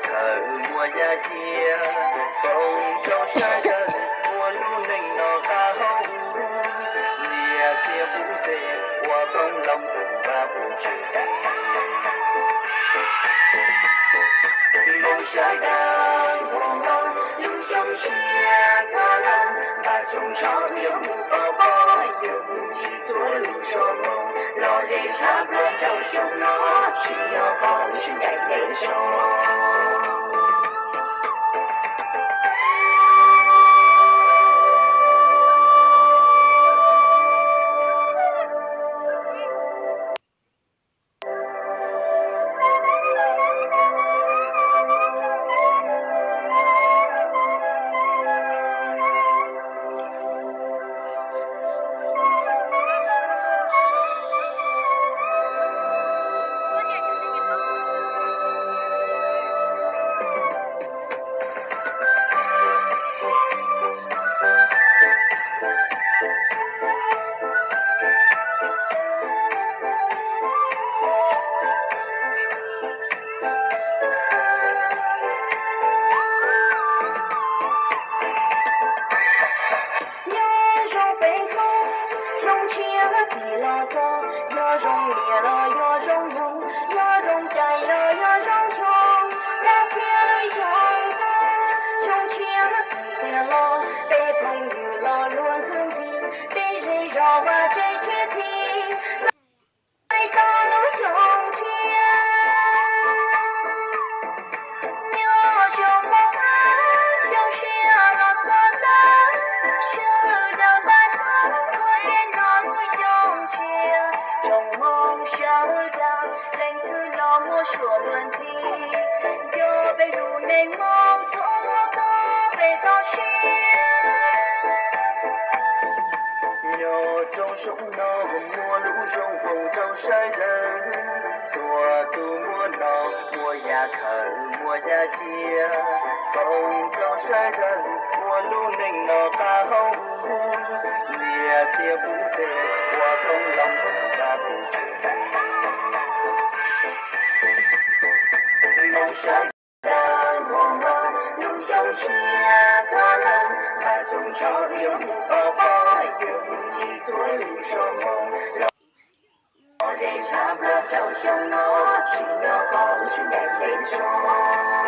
Khawv muaj yaj cia, foom rau sawv daws, ua lub neej no qab hau, niam txiv pub tes ua koob loo txum Vaj pub tswv. Moo sawv daws ua hmoov lub xyoo tshiab txog lawm, Vaj tsoom ntsho yuav mus pab pab, yuav mus ntsib txhua lub zoo moo, los ze tshaj plaws rau xyoo no, tsis yog qhov sib ncaim ntev xyoo. Nyob zoo peb Hmoob, xyoo tshiab tim los txog, yog zoo niam los yog zoo nus, yog zoo cai los yog zoo ntsho, nyob thiab zoo nkauj. Xyoo tshiab tim tiag los, peb phooj ywg los luag ntxhi ntxhi, peb zej zos Vaj tsev tshiab txhij, txais tau lub xyoo tshiab. Nyob zoo peb Hmoob, xyoo tshiab los txog ntawm, sawv daws npaj txog ua ke no lub xyoo tshiab. Tsoom Hmoob sawv daws, leej twg los muaj suab luag ntxhi, nco peb lub neej Hmoob txhua lub tog peb tau siab. Nyob rau xyoo no muaj lub zoo foom rau sawv daws, txhua tus muaj hnom muaj yaj khawv muaj yaj cia, foom rau sawv daws ua lub neej no qab hau, niam txiv pub tes ua koob loo txum Vaj pub tswv. Moo sawv daws ua hmoov lub xyoo tshiab txog lawm, Vaj tsoom ntsho yuav mus pab pab, yuav mus ntsib txhua lub zoo moo, los ze tshaj plaws rau xyoo no, tsis yog qhov sib ncaim ntev xyoo.